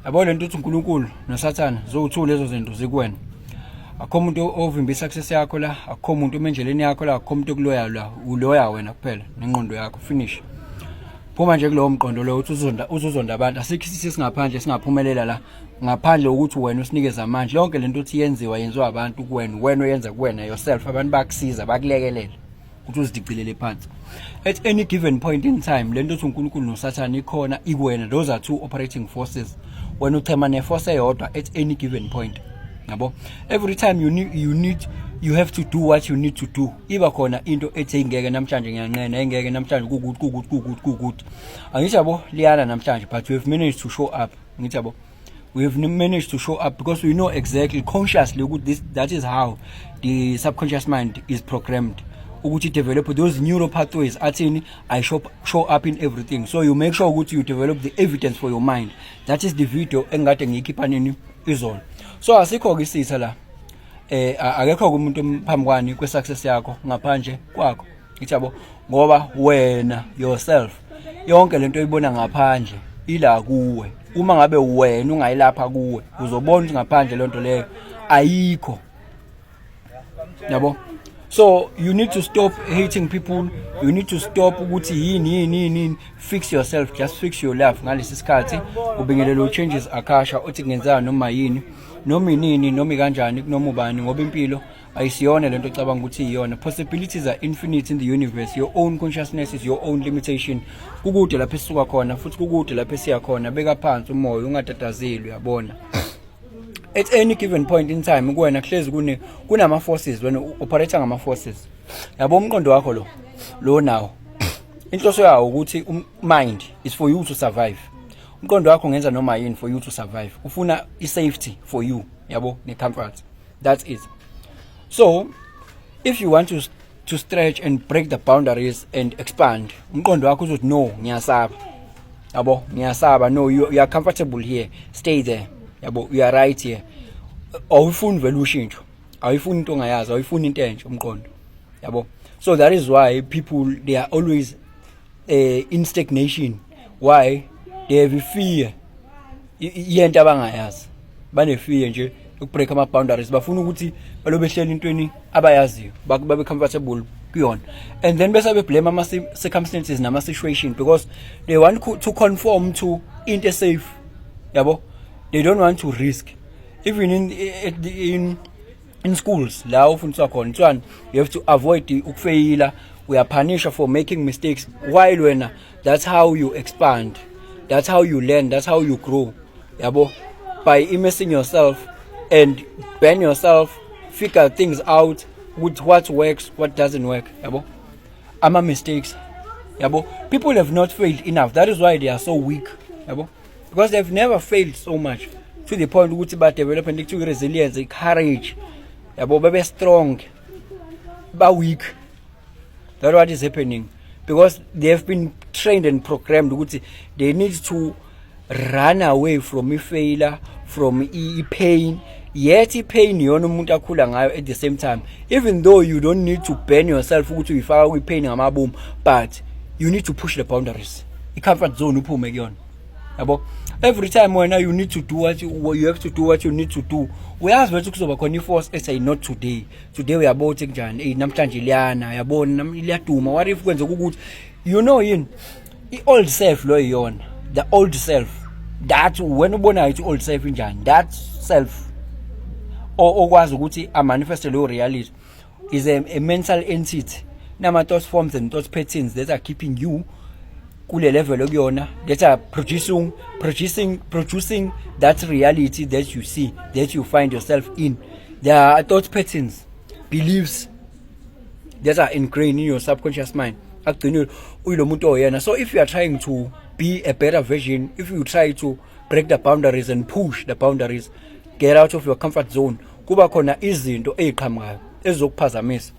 Yabo, lento uthi uNkulunkulu noSathane, zowu-two lezo zinto zikuwena. Akukho umuntu ovimba i-success yakho la, akukho umuntu uma endleleni yakho la, akukho umuntu okuloya la, uloya wena kuphela nengqondo yakho, finish. Phuma nje kulowo mqondo loyo uthi uzonda, uzuzonda abantu. Asikho isisi singaphandle singaphumelela la ngaphandle ukuthi wena usinikeze amandla. Yonke lento uthi yenziwa, yenziwa abantu kuwena, wena oyenza kuwena yourself. Abantu bakusiza, bakulekelela ukuthi uzidicilele phansi. At any given point in time, lento uthi uNkulunkulu noSathane ikhona, ikuwena. Those are two operating forces. Wena uchema neforce eyodwa at any given point, yabo. Every time you need you have to do what you need to do, iba khona into ethi ingeke namhlanje, ngiyanqena, ingeke namhlanje, kukuthi kukuthi kukuthi kukuthi. Angithi yabo, liyana namhlanje, but we have managed to show up. Ngithi yabo, we have managed to show up because we know exactly consciously ukuthi this that is how the subconscious mind is programmed ukuthi develop those neural pathways athini, I show up in everything. So you make sure ukuthi you develop the evidence for your mind. That is the video engikade ngiyikhipha nini? Izolo. So asikho ke isitha la, akekho umuntu phambi kwani kwe-success yakho ngaphandle kwakho. Ngithi yabo, ngoba wena yourself, yonke lento oyibona ngaphandle ila kuwe. Uma ngabe wena ungayilapha kuwe, uzobona ukuthi ngaphandle lonto leyo ayikho, yabo. So you need to stop hating people. You need to stop ukuthi yini yini yini yini. Fix yourself, just fix your life. Ngalesi sikhathi ubingelelo changes akasha uthi kungenzeka noma yini, noma inini, noma kanjani, kunoma ubani, ngoba impilo ayisiyona lento ocabanga ukuthi iyona. Possibilities are infinite in the universe. Your own consciousness is your own limitation. Kukude lapho esisuka khona futhi kukude lapho esiya khona. Beka phansi umoya, ungatatazeli, uyabona. At any given point in time, kuwena kuhlezi kunama forces. Wena operate ngama forces, yabo. Umqondo wakho lo nawo inhloso yawo ukuthi mind is for you to survive. Umqondo wakho ungenza noma yini for you to survive. Ufuna i-safety for you, yabo, ne-comfort. That's it. So if you want to stretch and break the boundaries and expand, umqondo wakho uzothi, "No, ngiyasaba," yabo, "Ngiyasaba." No, you are comfortable here, stay there, yabo. You are right here. Awufuni vele ushintsho, awuyifuni into ongayazi, awuyifuni into entsha umqondo, yabo. So that is why people, they are always in stagnation. Why? They have a fear yento abangayazi. Bane-fear nje ukubreak ama boundaries. Bafuna ukuthi balobe behleli intweni abayaziyo, babe comfortable kuyona, and then bese beblame ama circumstances nama situation because they want to conform to into safe, yabo. They don't want to risk. Even in at the, in in schools la ufundiswa khona, kuthiwani? You have to avoid ukufeyila, uyapunisha for making mistakes, while wena, that's how you expand, that's how you learn, that's how you grow, yabo, by immersing yourself and burn yourself, figure things out with what works, what doesn't work, yabo, ama mistakes, yabo. People have not failed enough. That is why they are so weak, yabo, because they've never failed so much to the point ukuthi ba develop into ekuthiwa resilience, courage, yabo, babe strong. Ba weak. That's what is happening, because they have been trained and programmed ukuthi they need to run away from i-failure, from i-pain. Yet i-pain iyona umuntu akhula ngayo. At the same time, even though you don't need to burn yourself ukuthi uyifaka kwi-pain ngamabomu, but you need to push the boundaries, i-comfort zone uphume kuyona, yabo. Every time wena you need to do what you have to do, what you need to do, uyazi ukuthi kuzoba khona i-force ethi, "Not today. Today uyabona ukuthi kunjani. Hey, namhlanje liyana, yabona, liyaduma. What if kwenzeka ukuthi you know yini?" I-old self lo iyona, the old self that wena ubonayo ukuthi old self injani, that self okwazi ukuthi amanifeste leyo reality is a mental entity nama thought forms and thought patterns that are keeping you kule level okuyona, that are producing that reality that you see, that you find yourself in. There are thought patterns, beliefs that are ingrained in your subconscious mind akugcinile uyilo muntu oyena. So if you are trying to be a better version, if you try to break the boundaries and push the boundaries, get out of your comfort zone, kuba khona izinto eziqhamukayo ezizokuphazamisa,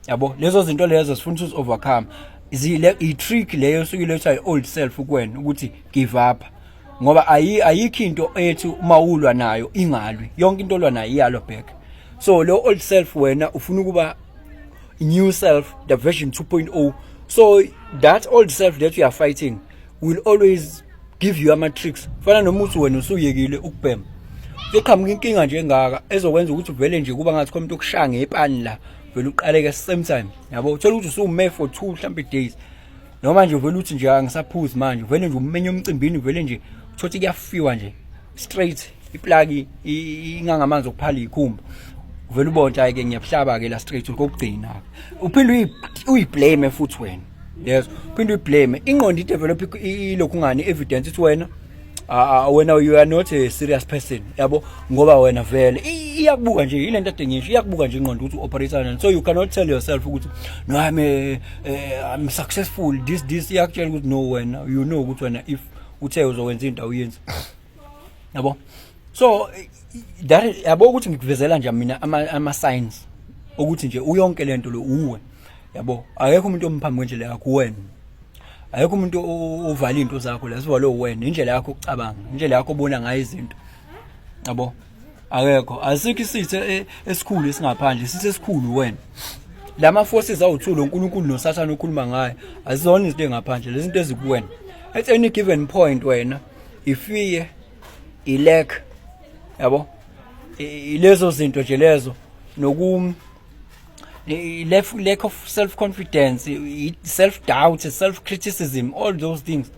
yabo. Lezo zinto lezo sifuna ukuthi overcome zile i-trick leyo osuke ilethwa i-old self kuwena ukuthi give up, ngoba ayikho into ethi uma ulwa nayo ingalwi. Yonke into olwa nayo iyalwa back. So lo old self, wena ufuna ukuba new self, the version 2.0. So that old self that you are fighting will always give you ama tricks. Fana noma uthi wena usuyekile ukubhema, kuyoqhamuka inkinga nje engaka ezokwenza ukuthi uvele nje kuba ngathi khona umuntu okushaya ngepani la, vele uqaleke same time, yabo. Uthola ukuthi usume for 2 mhlambe days, noma nje uvele uthi nje angisaphuzi manje, uvele nje umenye umcimbini, uvele nje uthothi kuyafiwa nje straight, iplaki ingangamanzi okuphala ikhumba, uvele ubone, hayi ke, ngiyabuhlaba ke la straight kokugcina. Uphinde uyiblame futhi wena, yes, uphinde uyiblame ingqondo, idevelop ilokhu ngani evidence ithi wena wena you are not a serious person, yabo, ngoba wena vele iyakubuka nje ilento ade ngisho, iyakubuka nje ingqondo ukuthi uoperate kanjani. So you cannot tell yourself ukuthi no, I'm successful, this. Iyakutshela ukuthi no, wena you know ukuthi wena if uthe uzokwenza into, awuyenzi, yabo. So that, yabo, ukuthi ngikuvezela nje mina ama signs ukuthi nje uyonke lento lo uwe, yabo. Akekho umuntu omphambi kwendlela yakho, wena. Akekho umuntu ovala into zakho la, sivalwe wena, indlela yakho ukucabanga, indlela yakho obona ngayo izinto, yabo. Akekho, asikho isithe esikhulu esingaphandle, isithe esikhulu wena. Lama forces awu2 lo uNkulunkulu noSathane okhuluma ngayo azizona izinto engaphandle, lezi zinto ezikuwena. At any given point wena ifear, ilack, yabo, ilezo zinto nje lezo, noku lack of self confidence, self doubt, self criticism, all those things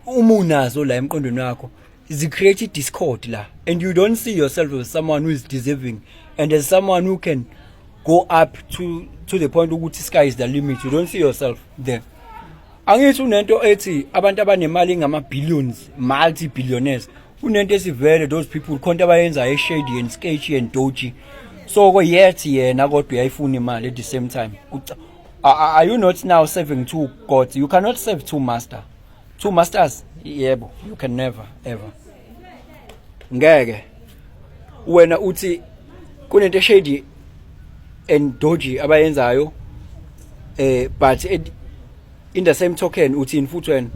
uma unazo la emqondweni wakho, zi create discord la, and you don't see yourself as someone who is deserving and as someone who can go up to the point ukuthi sky is the limit. You don't see yourself there. Angithi unento ethi abantu abanemali ngama billions, multi billionaires, unento esivele those people khonto abayenzayo shady and sketchy and dodgy. So ko yet yena kodwa uyayifuna imali at the same time. Are you not now serving two gods? You cannot serve two masters, yebo. You can never ever, ngeke. Wena uthi kunento shady and dodgy abayenzayo, but in the same token uthini futhi? Wena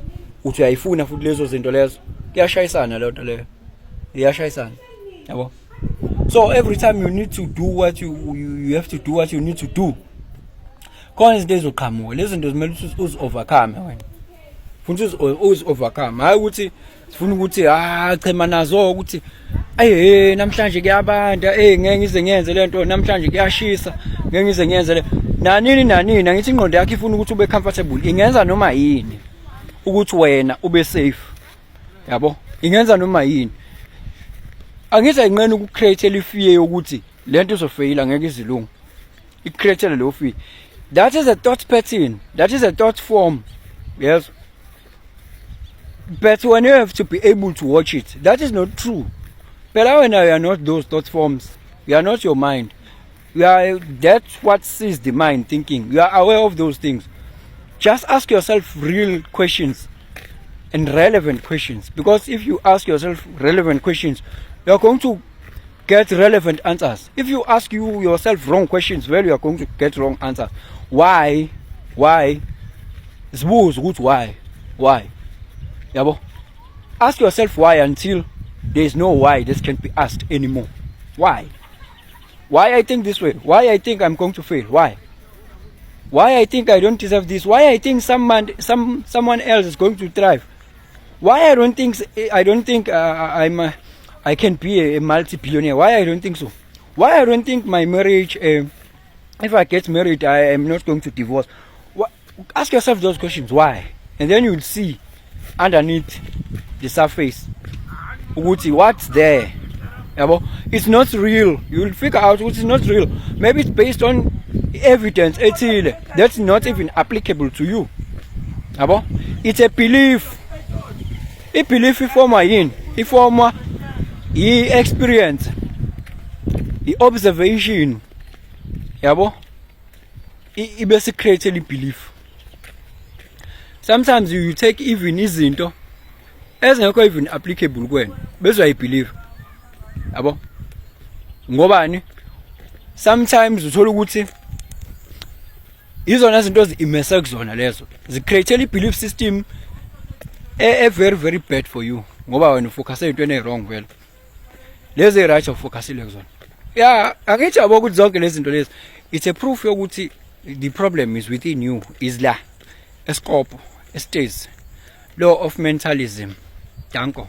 uthi uyayifuna futhi lezo zinto lezo. Kuyashayisana leyo nto leyo, iyashayisana, yabo. So every time you need to do what you have to do, what you need to do, khona izinto ezizoqhamuka, lezi zinto zimele ukuthi uzi overcome wena, futhi uzi overcome, hayi ukuthi sifuna ukuthi ah, chema nazo ukuthi ayi, namhlanje kuyabanda, ngeke ngize ngiyenze lento, namhlanje kuyashisa, ngeke ngize ngiyenze le nanini nanini. Angithi ingqondo yakho ifuna ukuthi ube comfortable, ingenza noma yini ukuthi wena ube safe, yabo, ingenza noma yini. Angithi ayinqeni ukucreate ifear yokuthi lento izofeyila, ngeke izilungu, icreate leyo fear. That is a thought pattern, that is a thought form, yes, but when you have to be able to watch it, that is not true. Phela wena you are not those thought forms, you are not your mind, you are that's what sees the mind thinking. You are aware of those things. Just ask yourself real questions and relevant questions, because if you ask yourself relevant questions, you are going to get relevant answers. If you ask you yourself wrong questions, well, you are going to get wrong answers. Why? Zibuze ukuthi why, yabo. Ask yourself why until there is no why this can be asked anymore. Why I think this way? Why I think I'm going to fail? Why I think I don't deserve this? Why I think someone else is going to thrive? Why I don't think I can be a multi-billionaire? Why I don't think so? Why I don't think my marriage, if I get married, I am not going to divorce? Ask yourself those questions, why, and then you'll see underneath the surface ukuthi what's there, yabo. It's not real. You'll figure out ukuthi it's not real. Maybe it's based on evidence ethile that's not even applicable to you, yabo. It's a belief. I-belief iformwa yini? Iformwa i-experience, i-observation, yabo, ibe si-create i-belief. Sometimes you take even izinto ezingekho even applicable kuwena, bese uyayibelieve, yabo. Ngobani? Sometimes uthola ukuthi izona zinto ezi-immerse kuzona lezo zicreate i-belief system e very very bad for you, ngoba wena ufocus ey'ntweni ey'wrong vele, lezi right awufocusile kuzona. Ya, angithi, yabo, ukuthi zonke lezi zinto lezi, it's a proof yokuthi the problem is within you, is la esikopo esitezi. Law of mentalism. Danko.